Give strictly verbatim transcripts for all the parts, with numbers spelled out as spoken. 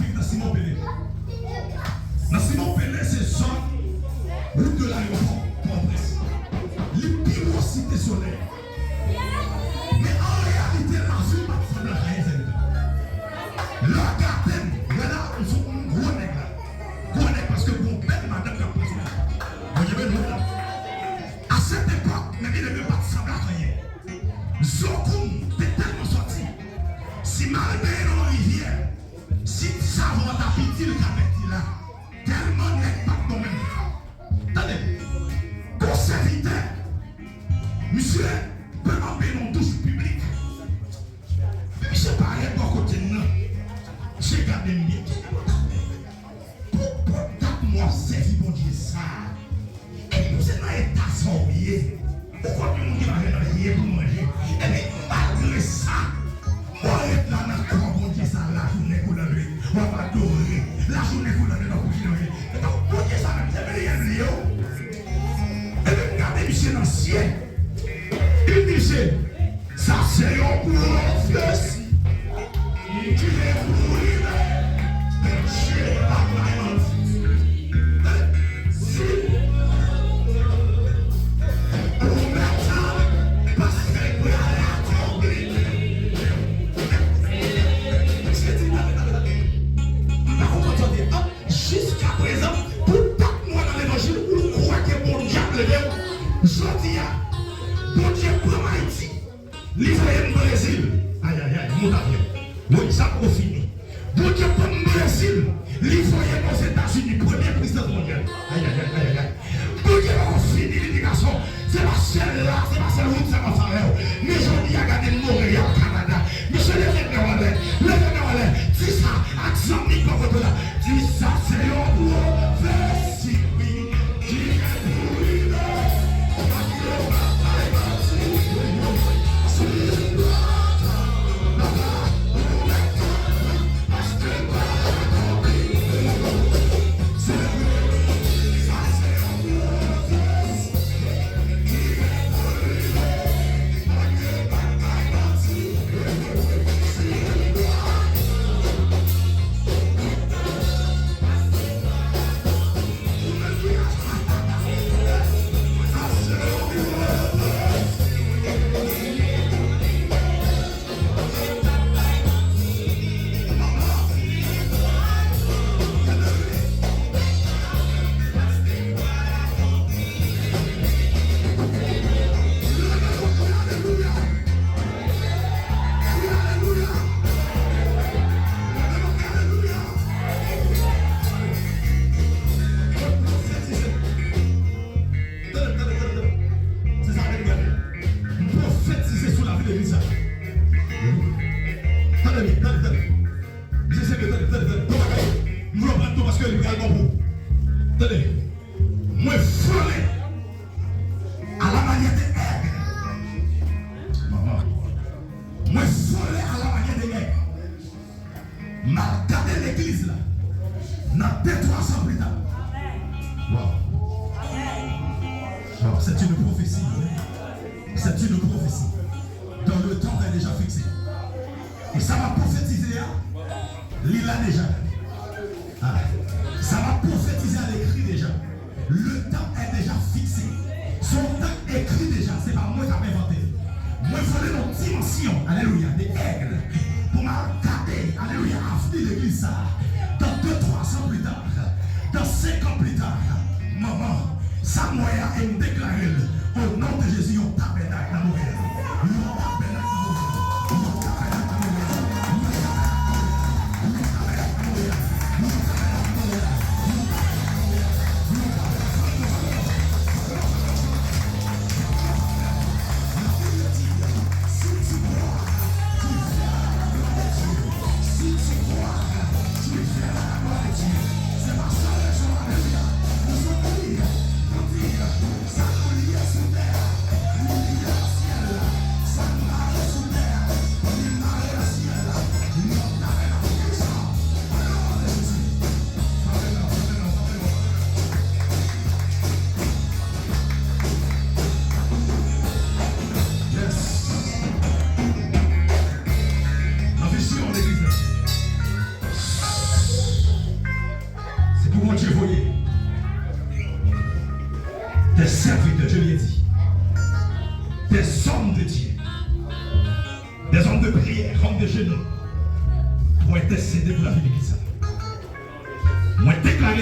Viv nan Simon Pele. Nan Simon Pele, se zòn wout de Layopò, Pòtoprens. Li pi wo Site Solèy. Men an reyalite, lavi pa t sanble ak ayen, sèvitè. Lè w gade m, gade m sou yon gwo nèg la. Gwo nèg paske gon bèl madanm k ap pase la. Bondye beni w. A sèt epòk, men byeneme pa t sanble ak anyen. Zo kou m te tèlman sòti. Si m al benyen nan yon rivyè, si ti savon an ta piti, l ka pèdi la. Tèlman nèg pa t bon menm. Tande, gon sèvitè, misye pran anpe nan douch piblik. Misye parèt bò kote m nan. Misye gade m byen. Pou, pou dat mwa w sèvi Bondye sa a. Epi pou se nan eta sa w ye, ou konn yon moun ki pa gen anyen pou manje. Epi malgre sa, w ap ret la nan kò Bondye sa lajounen kou lannwit, w ap adore lajounen kou lannwit, w ap kouche nan manje. Etan Bondye sa menm, se vle l ye w. Epi m gade misye nan zye, li di misye, sa se yon pwofesi ki gen pou rive. Bondye pa bay manti. Si ou mèt tann, paske l pral akonpli. Misye di, tande, tande, tande. M pa konprann sa w di a. Jiskaprezan, pou dat mwa nan levanjil, ou kwè ke Bondye ap leve w. Jodi a, Bondye pran Ayiti, li voye m Brezil. Ayayay, mout avyon. Wi, sa poko fini. Bondye pran m Brezil, li voye m Ozetazini, premye prizidans mondyal. Ayayay, ayayay. Bondye poko fini li di gason, se pa sèl la, se pa sèl wout sa m ap fè avè w. Men jodi a gade m Monreyal, Kanada. Mesye, leve men w anlè, leve men w anlè. Di sa ak zanmi k bò kote w la. Di sa se yon pwofesi, wi, ki gen pou rive. Bondye pa bay manti. Si w pa tann, papa, ou mèt tann. Tande, tande, tande, tande. Se sa menm gade. M pwofetize sou lavi legliz sa. Tande byen, tande, tande. Mesye serye, tande, tande, tande. Gon bagay. M vle w pran tou paske li pral bon pou ou. Tande. Mwen vole à la manière des aigles. Manman. Mwen vole à la manière des aigles. M al gade legliz la nan de twa zan pli ta. Wow. Wow, c'est une prophétie. C'est une prophétie. Dans le temps est déjà fixé. E sa m ap pwofetize a, li la deja. Ah. Sa m ap pwofetize a, l ekri deja. Le temps est déjà fixé. Se yon tan k ekri deja, se pa mwen k ap envante l. Mwen vole nan dimansyon, alelouya, de aigle. Pou m al gade, alelouya, avni legliz sa a. Dans deux, trois ans plus tard, dans cinq ans plus tard, manman, sa m wè a, e m deklare l, au nom de Jésus, yon tabènak nan Monreyal. Yon tabènak nan Monreyal. Yon tabènak nan Monreyal.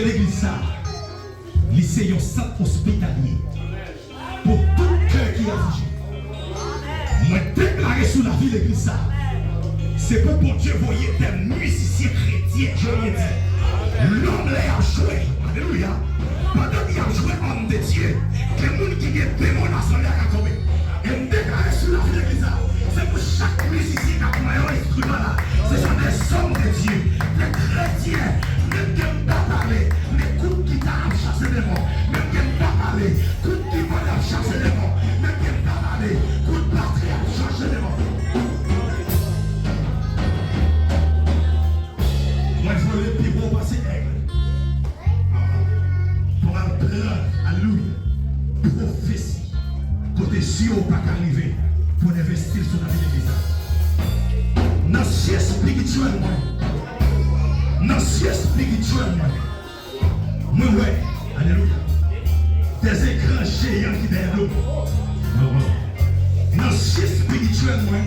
Legliz sa a, li se yon sant ospitalye pou tout kè ki aflije. Mwen deklare sou lavi legliz sa a, se pou Bondye voye de mizisyen kretyen, je le dis. Lòm lè y ap jwe, alelouya, pandan y ap jwe òm de Dye, gen moun ki gen demon nan zòrèy la ka tonbe. E m deklare sou lavi legliz la, se pou chak mizisyen k ap pran yon enstriman la, se swa de zòm de Dye, de kretyen, menm ke m pa pale, men kout gita ap chase demon, menm ke m pa pale, kout kibòd ap chase demon, menm ke m pa pale, kout batri ap chase demon. Mwen vole pi wo pase èg. Pou al pran, alelouya, pwofesi. Kote zye w pa ka rive pou n envesti l sou lavi legliz la. Nan zye espirityèl mwen, nan zye espirityèl mwen, mwen wè, alelouya, de ekran jeyan ki dèyè do m. Nan zye espirityèl mwen,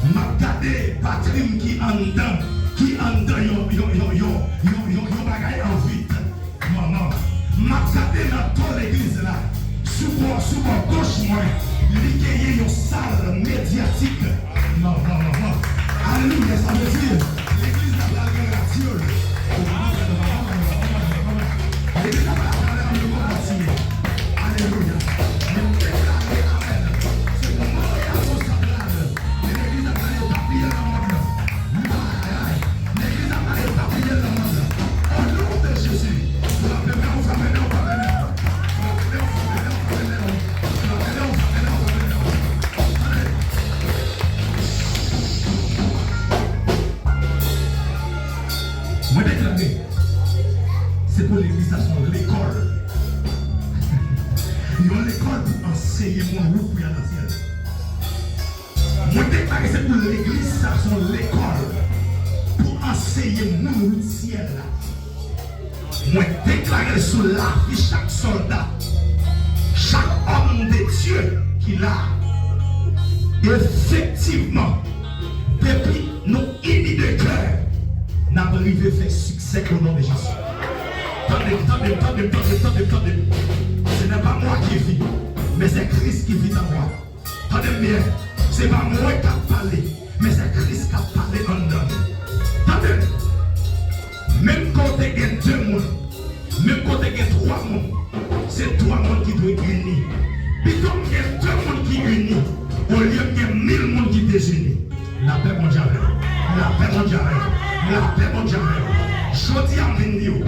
m ap gade batri m ki anndan, ki anndan yon, yon, yon, yon, yon, yon, yon bagay an vit. Manman, m ap gade nan do legliz la, sou bò, sou bò goch mwen, li genyen yon sal medyatik. Manman, manman. Alelouya, sa vle di, legliz la pral gen radyo. Legliz la pral gen radyo. Alelouya. Mwen deklare amèn. Se pou Maryal Santral. Men legliz la pral gen papye nan mond lan. Ay, ay, ay. Legliz la pral gen papye nan mond lan. O non de Jezi. Frape men w, frape men w, frape men w. Frape men w, frape men w, frape men w. Frape men w, frape men w, frape men w. Tande. Mwen deklare, se pou legliz la se yon lekòl. Yon lekòl pou anseye moun wout pou y al nan syèl. Mwen deklare se pou legliz sa se yon lekòl pou anseye moun wout syèl la. Mwen deklare l sou lavi chak sòlda, chak òm de Dye ki la. Efektivman, depi nou ini de kè, n ap rive fè siksè o non de Jezi. Tande, tande, tande, tande, tande, tande. Ce n'est pas moi qui vis, mais c'est Christ qui vit en moi. Tande m byen, se pa mwen k ap pale, men se Kris k ap pale anndan nou. Tande m, menm kote gen de moun, menm kote gen twa moun, se twa moun ki dwe ini. Pito m gen de moun ki ini, olye m gen mil moun ki dezini. Lapè Bondye avè w. Lapè Bondye avè w. Lapè Bondye avè w. Jodi a, m vin di w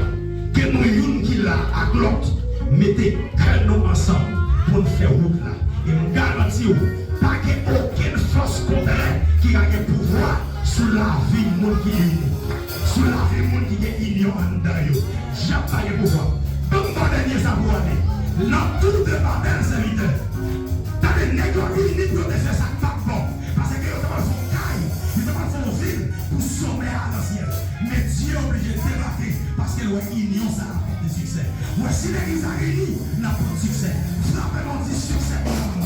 ke nou youn ki la ak lòt mete kè nou ansanm pou n fè wout la. E m garanti w, pa gen okenn fòs kontrè ki ka gen pouvwa sou lavi moun ki ini, sou lavi moun ki gen inyon anndan yo. Dyab pa gen pouvwa. Ban m ba w dènye sa pou w ale. Nan tou de Babèl, sèvitè. Tande, nèg yo ini pou yo te fè sa k pa t bon. Paske yo te pral fè yon kay, yo te pral fè yon vil pou somè a nan syèl. Men Dye oblije debake paske l wè inyon sa ap pote siksè. Wè, si legliz la ini, n ap pote siksè. Frape men w, di siksè pou nou.